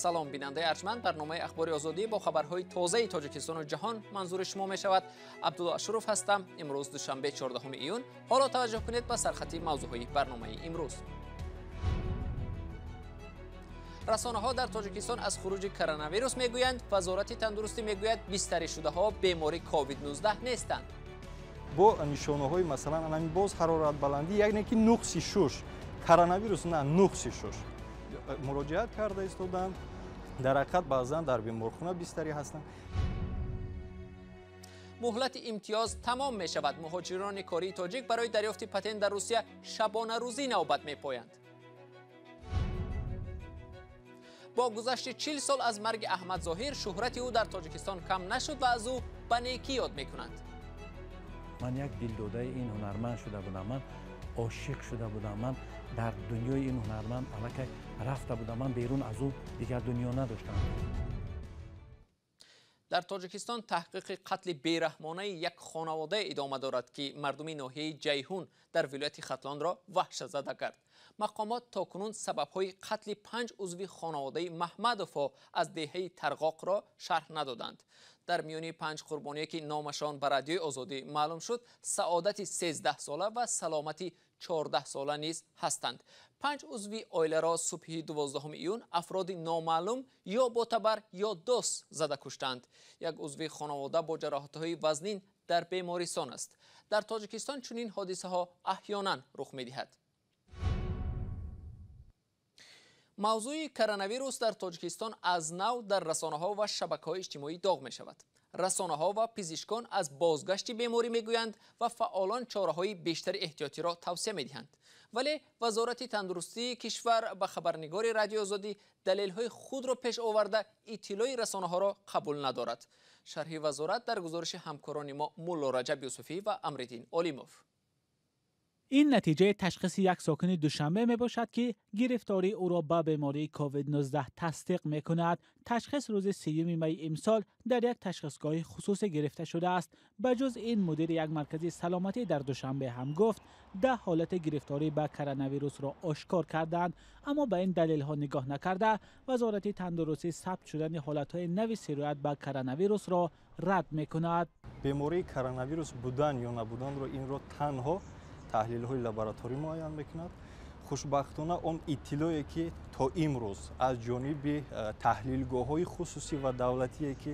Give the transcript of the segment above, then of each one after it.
Салом, бинандаи арҷманд. Барномаи Ахбори Озодӣ бо хабарҳои тозаи Тоҷикистону ҷаҳон манзури шумо мешавад. Абдулло Ашуров ҳастам. Имрӯз душанбе, 14 июн. Ҳоло таваҷҷӯҳ кунед ба сархати мавзӯъҳои барномаи имрӯз. Расонаҳо дар Тоҷикистон аз хуруҷи коронавирус мегӯянд. Вазорати тандурустӣ мегӯяд, бистаришудаҳо бемори COVID-19 нестанд. Бо нишонаҳои, масалан, анами боз ҳароратбаландӣ, яъне ки нуқси шуш, коронавирус на, нуқси шуш муроҷиат карда истоданд. Дар ҳақиқат баъзан дар беморхона бистарӣ ҳастанд. Муҳлати имтиёз тамом мешавад. Муҳоҷирони кории тоҷик барои дарёфти патент дар Русия шабонарӯзӣ навбат мепоянд. Бо гузашти 40 сол аз марги Аҳмад Зоҳир, шӯҳрати ӯ дар Тоҷикистон кам нашуд ва аз ӯ ба некӣ ёд мекунанд. Ман як дилдодаи ин ҳунарманд шуда будам, ман ошиқ шуда будам, ман дар дунёи ин ҳунарманд аллакай рафта будам, ман берун аз ӯ дигар дунё надоштам. Дар Тоҷикистон таҳқиқи қатли бераҳмонаи як хонавода идома дорад, ки мардуми ноҳияи Ҷайҳун дар вилояти Хатлонро ваҳшатзада кард. Мақомот то кунун сабабҳои қатли 5 узви хонаводаи Маҳмадовҳо аз деҳаи Тарғоқро шарҳ надоданд. Дар миёни 5 қурбоние, ки номашон ба Радиои Озодӣ маълум шуд, Саодати 13 сола ва Саломати 14 сола низ ҳастанд. 5 узви оиларо субҳи 12 июн афроди номаълум ё бо табар ё дос зада куштанд. Як узви хонавода бо ҷароҳатҳои вазнин дар бемористон аст. Дар Тоҷикистон чунин ҳодисаҳо аҳёнан рух медиҳад. Мавзӯи коронавирус дар Тоҷикистон аз нав дар расонаҳо ва шабакаҳои иҷтимоӣ доғ мешавад. Расонаҳо ва пизишкон аз бозгашти беморӣ мегӯянд ва фаъолон чораҳои бештари эҳтиётиро тавсия медиҳанд. Вале Вазорати тандурустии кишвар ба хабарнигори Радиои Озодӣ далелҳои худро пеш оварда, иттилои расонаҳоро қабул надорад. Шарҳи вазорат дар гузориши ҳамкорони мо Мулло Раҷаб Юсуфӣ ва Амриддин Олимов. Ин натиҷаи ташхиси як сокини Душанбе мебошад, ки гирифтории ӯро ба бемории COVID-19 тасдиқ мекунад. Ташхис рӯзи 3 майи имсол дар як ташхисгоҳи хусусӣ гирифта шудааст. Ба ҷуз ин, мудири як маркази саломатӣ дар Душанбе ҳам гуфт, 10 ҳолати гирифторӣ ба коронавирусро ошкор карданд. Аммо ба ин далелҳо нигоҳ накарда, Вазорати тандурустӣ сабт шудани ҳолатҳои нави сироят ба коронавирусро рад мекунад. Бемории коронавирус будан ё набуданро инро танҳо таҳлилҳои лабораторӣ муайян мекунад. Хушбахтона, он иттилое, ки то имрӯз аз ҷониби таҳлилгоҳҳои хусусӣ ва давлатие, ки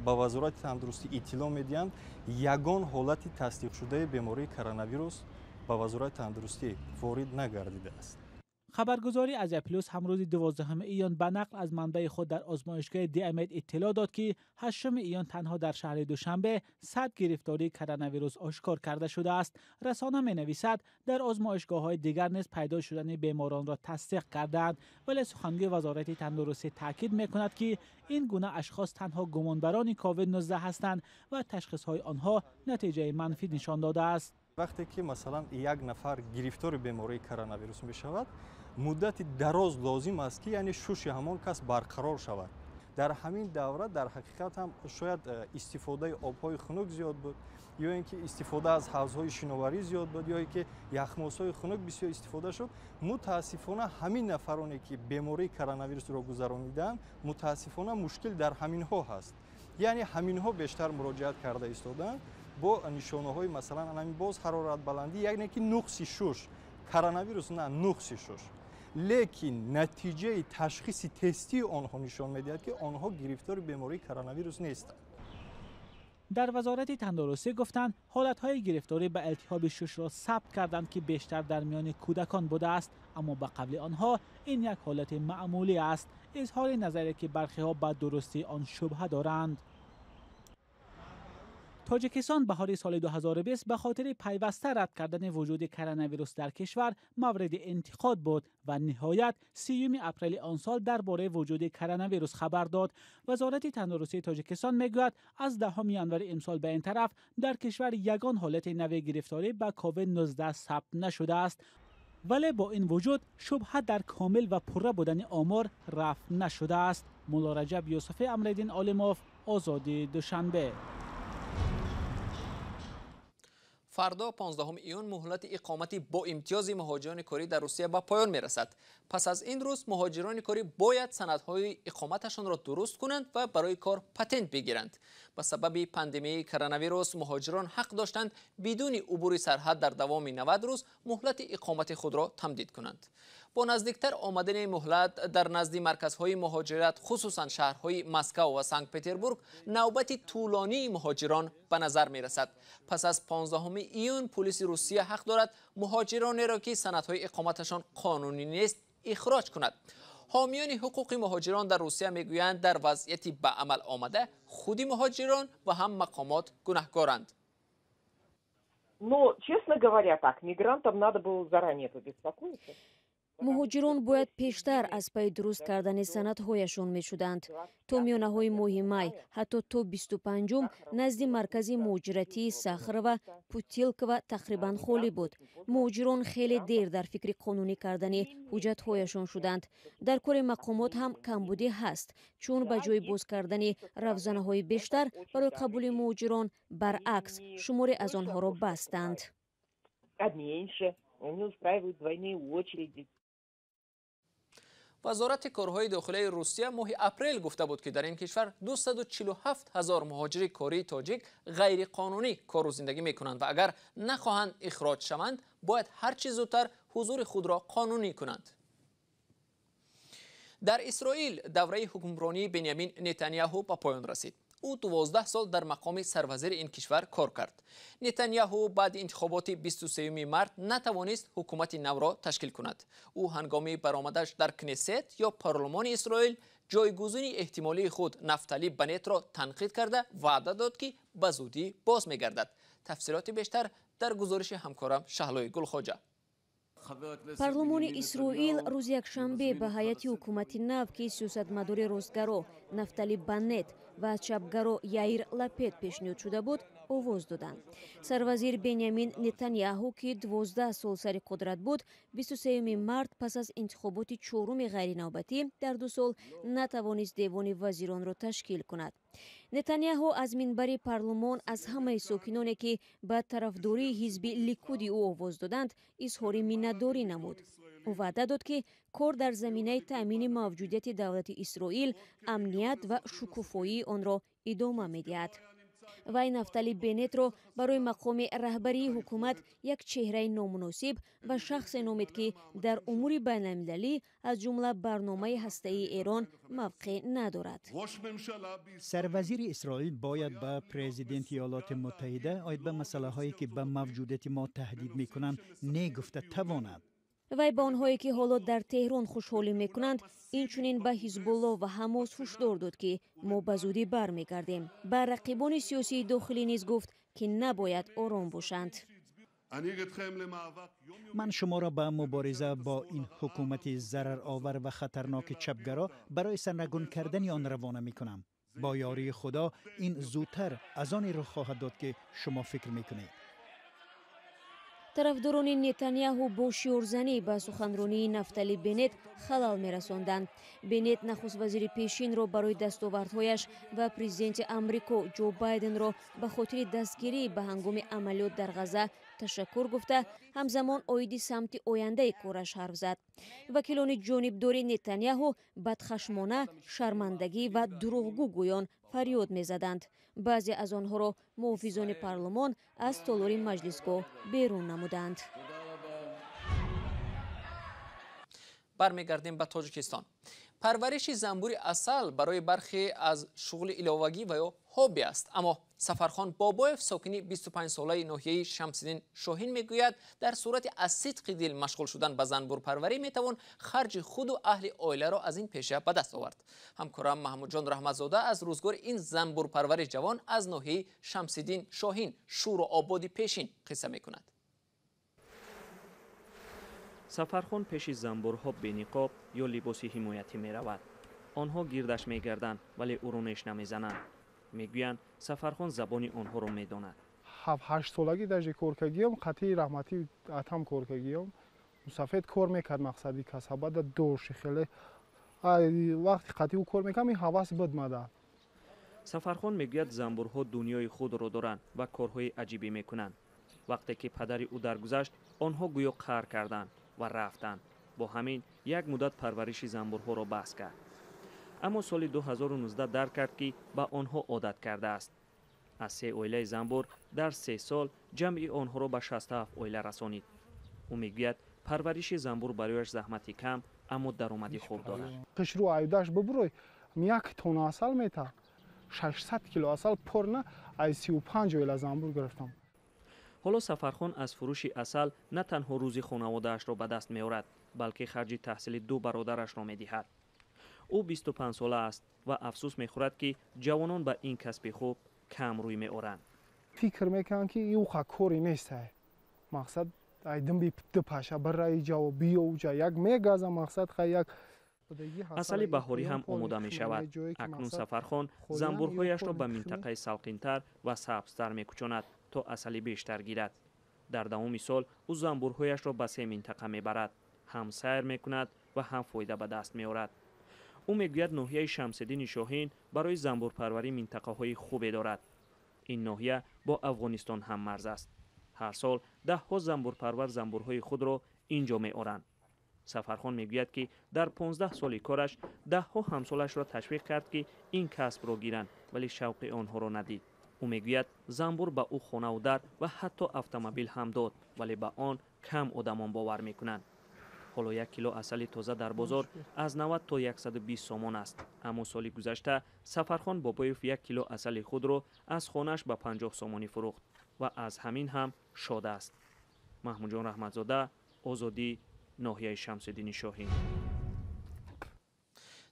ба Вазорати тандурустӣ иттилоъ медиҳанд, ягон ҳолати тасдиқшудаи бемории коронавирус ба Вазорати тандурустӣ ворид нагардидааст. Хабаргузории Азия Плюс ҳам рӯзи 12 июн ба нақл аз манбаи худ дар озмоишгоҳи Диамед иттилоъ дод, ки 8 июн танҳо дар шаҳри Душанбе 100 гирифтории коронавирус ошкор карда шудааст. Расона менависад, дар озмоишгоҳҳои дигар низ пайдо шудани беморонро тасдиқ кардаанд. Вале сухангӯи Вазорати тандурустӣ таъкид мекунад, ки ин гуна ашхос танҳо гумонбарони COVID-19 ҳастанд ва ташхисҳои онҳо натиҷаи манфӣ нишон додааст. Вақте ки, масалан, як нафар гирифтори бемории коронавирус мешавад, муддати дароз лозим аст, ки яъне шуши ҳамон кас барқарор шавад. Дар ҳамин давра дар ҳақиқат ҳам шояд истифодаи обҳои хунук зиёд буд, ё ин ки истифода аз ҳавзҳои шиноварӣ зиёд буд, ё ин ки яхмозҳои хунук бисёр истифода шуд. Мутаассифона, ҳамин нафароне, ки бемории коронавирусро гузарониданд, мутаассифона, мушкил дар ҳаминҳо ҳаст. Яъне ҳаминҳо бештар муроҷиат карда истоданд бо нишонаҳои, масалан, анами боз ҳароратбаландӣ, яъне ки нуқси шуш, коронавирус на, нуқси шуш. Лекин натиҷаи ташхиси тестии онҳо нишон медиҳад, ки онҳо гирифтори бемории коронавирус нестанд. Дар Вазорати тандурустӣ гуфтанд, ҳолатҳои гирифторӣ ба илтиҳоби шушро сабт карданд, ки бештар дар миёни кӯдакон будааст, аммо ба қавли онҳо ин як ҳолати маъмулӣ аст. Изҳори назаре, ки бархиҳо ба дурустии он шубҳа доранд. Тоҷикистон баҳори соли 2020 ба хотири пайваста рад кардани вуҷуди коронавирус дар кишвар мавриди интиқод буд ва ниҳоят 3 апрели он сол дар бораи вуҷуди коронавирус хабар дод. Вазорати тандурустии Тоҷикистон мегӯяд, аз 10 январи имсол ба ин тараф дар кишвар ягон ҳолати нави гирифторӣ ба COVID-19 сабт нашудааст. Вале бо ин вуҷуд шубҳа дар комил ва пурра будани омор рафъ нашудааст. Мулло Раҷаб Юсуфӣ, Амриддин Олимов, Озодӣ, Душанбе. Фардо 15 июн муҳлати иқомати бо имтиёзи муҳоҷирони корӣ дар Русия ба поён мерасад. Пас аз ин рӯз муҳоҷирони корӣ бояд санадҳои иқоматашонро дуруст кунанд ва барои кор патент бигиранд. Ба сабаби пандемияи коронавирус муҳоҷирон ҳақ доштанд бидуни убури сарҳад дар давоми 90 рӯз муҳлати иқомати худро тамдид кунанд. Бо наздиктар омадани муҳлат дар назди марказҳои муҳоҷират, хусусан шаҳрҳои Москва ва Санкт-Петербург, навбати тӯлонии муҳоҷирон ба назар мерасад. Пас аз 15 июн полиси Русия ҳақ дорад муҳоҷиронеро ки санадҳои иқоматашон қонунӣ нест ихроҷ кунад. Ҳомиёни ҳуқуқи муҳоҷирон дар Русия мегӯянд дар вазъияти ба амал омада худи муҳоҷирон ва ҳам мақомот гунаҳкоранд. Но, честно говоря, так, мигрантам надо было заранее побеспокоиться. Муҳоҷирон бояд пештар аз пайи дуруст кардани санадҳояшон мешуданд. То миёнаҳои моҳи май, ҳатто то 25-ум назди маркази муҳоҷиратии Сахарова, Путилкова тақрибан холӣ буд. Муҳоҷирон хеле дер дар фикри қонунӣ кардани ҳуҷҷатҳояшон шуданд. Дар кори мақомот ҳам камбудӣ ҳаст, чун ба ҷои боз кардани равзанаҳои бештар барои қабули муҳоҷирон, баръакс шуморе аз онҳоро бастанд. Они устраивают двойные очереди. Вазорати корҳои дохилаи Русия моҳи апрел гуфта буд, ки дар ин кишвар 247 ҳазор муҳоҷири кории тоҷик ғайриқонунӣ кору зиндагӣ мекунанд ва агар нахоҳанд ихроҷ шаванд, бояд ҳарчи зудтар ҳузури худро қонунӣ кунанд. Дар Исроил давраи ҳукмронии Бенямин Нетанияҳу ба поён расид. Ӯ 12 сол дар мақоми сарвазири ин кишвар кор кард. Нетанияҳу баъди интихоботи 23 март натавонист ҳукумати навро ташкил кунад. Ӯ ҳангоми баромадаш дар Кнесет ё парлумони Исроил ҷойгузини эҳтимолии худ Нафтали Бенетро танқид карда ваъда дод, ки ба зудӣ боз мегардад. Тафсилоти бештар дар гузориши ҳамкорам Шаҳлои Гулхоҷа. Парлумони Исроил рӯзи якшанбе ба ҳайати ҳукумати нав, ки сиёсатмадори ростгаро Нафтали Бенет ва чапгаро Яир Лапед пешниҳод шуда буд, овоз доданд. Сарвазир Бенямин Нетанияҳу, ки 12 сол сари қудрат буд, 23 март пас аз интихоботи чоруми ғайринавбатӣ дар 2 сол натавонист девони вазиронро ташкил кунад. Нетанияҳу аз минбари парлумон аз ҳамаи сокиноне, ки ба тарафдории ҳизби Ликуди ӯ овоз доданд, изҳори миннатдорӣ намуд. Ӯ ваъда дод, ки кор дар заминаи таъмини мавҷудияти давлати Исроил, амният ва шукуфоии онро идома медиҳад. Вай Нафтали Бенетро барои мақоми раҳбарии ҳукумат як чеҳраи номуносиб ва шахсе номид, ки дар умури байналмилалӣ аз ҷумла барномаи ҳастаии Эрон мавқеъ надорад. Сарвазири Исроил бояд ба президенти Иёлоти Муттаҳида оид ба масъалаҳое, ки ба мавҷудияти мо таҳдид мекунанд, не гуфта тавонад. Вай ба онҳое, ки ҳоло дар Теҳрон хушҳолӣ мекунанд, инчунин ба Ҳизбулло ва Ҳамос ҳушдор дод, ки мо ба зудӣ бармегардем. Ба рақибони сиёсии дохилӣ низ гуфт, ки набояд ором бошанд. Ман шуморо ба мубориза бо ин ҳукумати зараровар ва хатарноки чапгаро барои сарнагун кардани он равона мекунам. Бо ёрии Худо ин зудтар аз оне рух хоҳад дод, ки шумо фикр мекунед. Тарафдорони Нетанияҳу бо шиорзанӣ ба суханронии Нафтали Бенет халал мерасонданд. Бенет нахуствазири пешинро барои дастовардҳояш ва президенти Амрико Ҷо Байденро ба хотири дастгирӣ ба ҳангоми амалиёт дар Ғаза ташаккур гуфта, ҳамзамон оиди самти ояндаи кораш ҳарф зад. Вакилони ҷонибдори Нетанияҳу бадхашмона, шармандагӣ ва дурӯғгӯ гӯён фарёд мезаданд. Баъзе аз онҳоро муҳофизони парлумон аз толори маҷлисгоҳ берун намуданд. Бармегардем ба Тоҷикистон. Парвариши занбури асал барои бархе аз шуғли иловагӣ ва ё хобби аст. Аммо Сафархон Бобоев, сокини 25-солаи ноҳияи Шамсиддин Шоҳин, мегӯяд, дар сурати аз сидқи дил машғул шудан ба занбурпарварӣ метавон харҷи худу аҳли оиларо аз ин пеша ба даст овард. Ҳамкорам Маҳмудҷон Раҳматзода аз рӯзгори ин занбурпарвари ҷавон аз ноҳияи Шамсиддин Шоҳин, Шӯроободи пешин, қисса мекунад. Сафархон пеши занбурҳо бениқоб ё либоси ҳимоятӣ меравад. Онҳо гирдаш мегарданд, вале ӯро неш намезананд. Мегӯянд, Сафархон забони онҳоро медонад. 7-8 солагӣ даже коркагиём, қатъи раҳматӣ атам коркагиём. Мусафед кор мекард, мақсади касабада доши хеле. Вақти қатъи ӯ кор мекардам, ин ҳавас буд мада. Сафархон мегӯяд, занбурҳо дунёи худро доранд ва корҳои аҷибӣ мекунанд. Вақте ки падари ӯ даргузашт, онҳо гӯё қаҳр карданд ва рафтанд. Бо ҳамин як муддат парвариши занбурҳоро баҳс кард. Аммо соли 2019 дарк кард, ки ба онҳо одат кардааст. Аз 3 оилаи занбур дар 3 сол ҷамъи онҳоро ба 67 оила расонид. Ӯ мегӯяд, парвариши занбур барояш заҳмати кам, аммо даромади хуб дорад. Қишру аюдаш бибурой, як тонна асал мета, 600 кило асал порна аз 35 оила занбур гирифтам. Ҳоло Сафархон аз фурӯши асал на танҳо рӯзи хонаводаашро ба даст меорад, балки харҷи таҳсили 2 бародарашро медиҳад. Ӯ 25 сола аст ва афсӯс мехӯрад, ки ҷавонон ба ин касби хуб кам рӯй меоранд. Фикр мекунанд, ки юха кори нест. Мақсад айдим ду паша барои ҷавоб биёуҷа як мегаза мақсад хай як. Асали баҳорӣ ҳам омода мешавад. Акнун Сафархон занбурҳояшро ба минтақаи салқинтар ва сабзтар мекӯчонад, то асали бештар гирад. Дар давоми сол ӯ занбурҳояшро ба 3 минтақа мебарад, ҳам сайр мекунад ва ҳам фоида ба даст меорад. Ӯ мегӯяд, ноҳияи Шамсиддини Шоҳин барои занбурпарварӣ минтақаҳои хубе дорад. Ин ноҳия бо Афғонистон ҳаммарз аст. Ҳар сол даҳҳо занбурпарвар занбурҳои худро ин ҷо меоранд. Сафархон мегӯяд, ки дар 15 соли кораш даҳҳо ҳамсолашро ташвиқ кард, ки ин касбро гиранд, вале шавқи онҳоро надид. Ӯ мегӯяд, занбур ба ӯ хонаву дар ва ҳатто автомобил ҳам дод, вале ба он кам одамон бовар мекунанд. Ҳоло 1 кило асали тоза дар бозор аз 90 то 120 сомон аст. Аммо соли гузашта Сафархон Бобоев 1 кило асали худро аз хонааш ба 50 сомонӣ фурӯхт ва аз ҳамин ҳам шод аст. Маҳмудҷон Раҳматзода, Озодӣ, ноҳияи Шамсиддини Шоҳин.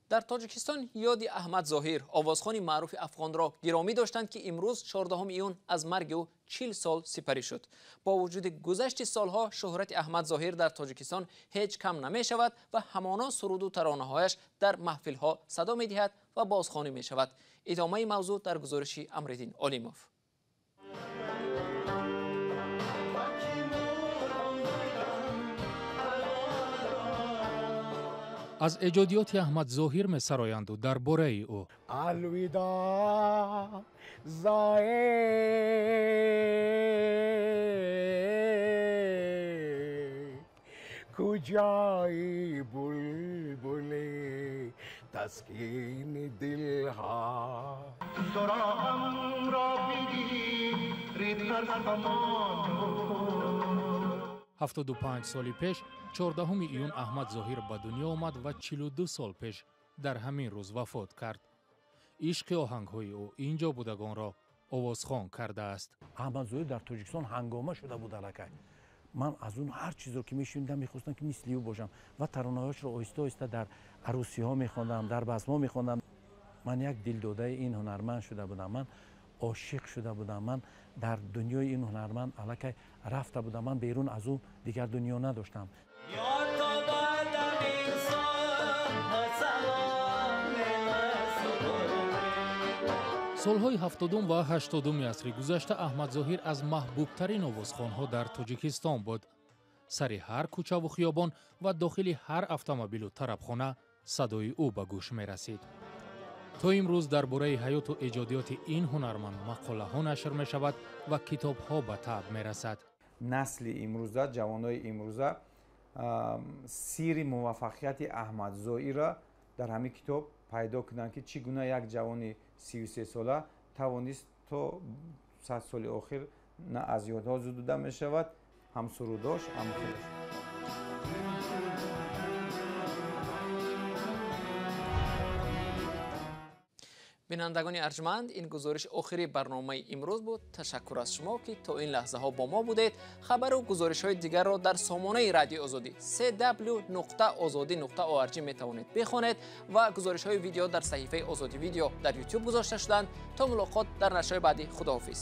Дар Тоҷикистон ёди Аҳмад Зоҳир, овозхони маъруфи афғонро гиромӣ доштанд, ки имрӯз 14 июн аз марги ӯ 40 сол сипарӣ шуд. Бо вуҷуди гузашти солҳо шӯҳрати Аҳмад Зоҳир дар Тоҷикистон ҳеҷ кам намешавад ва ҳамоно суруду таронаҳояш дар маҳфилҳо садо медиҳад ва бозхонӣ мешавад. Идомаи мавзӯъ дар гузориши Амриддин Олимов. Аз эҷодиёти Аҳмад Зоҳир месароянду дар бораи ӯ. Алвидо зоир куҷои булбули таскини дилҳо, суроғамро бигиред ҳар замон. 75 соли пеш 14 июн Аҳмад Зоҳир ба дунё омад ва 42 сол пеш дар ҳамин рӯз вафот кард. Ишқи оҳангҳои ӯ ин ҷо будагонро овозхон кардааст. Аҳмад Зоҳир дар Тоҷикистон ҳангома шуда буд аллакай. Ман аз он ҳар чизро ки мешунидам, мехостам, ки мисли ӯ бошам ва таронаҳояшро оҳиста оҳиста дар арӯсиҳо мехондам, дар базмҳо мехондам. Ман як дилдодаи ин ҳунарманд шуда будам, ман ошиқ шуда будам, ман дар дунёи ин ҳунарманд аллакай рафта будам, ман берун аз ӯ дигар дунё надоштам. Солҳои 70 ва 80 асри гузашта Аҳмад Зоҳир аз маҳбубтарин овозхонҳо дар Тоҷикистон буд. Сари ҳар кӯчаву хиёбон ва дохили ҳар автомобилу тарабхона садои ӯ ба гӯш мерасид. То имрӯз дар бораи ҳаёту эҷодиёти ин ҳунарманд мақолаҳо нашр мешавад ва китобҳо ба таб мерасад. Насли имрӯза, ҷавонои имрӯза сири муваффақияти Аҳмад Зоҳирро дар ҳамин китоб пайдо кунанд, ки чӣ гуна як ҷавони 33 сола тавонист то 100 соли охир на аз ёдҳо зудуда мешавад, ҳам сурудош, ҳам худаш. Бинандагони арҷманд, ин гузориши охири барномаи имрӯз буд. Ташаккур аз шумо, ки то ин лаҳзаҳо бо мо будед. Хабару гузоришҳои дигарро дар сомонаи Радиои Озодӣ cw.ozodi.org метавонед бихонед ва гузоришҳои видео дар саҳифаи Озодӣ видео дар YouTube гузошта шуданд. То мулоқот дар нашрҳои баъдӣ, худоҳофиз.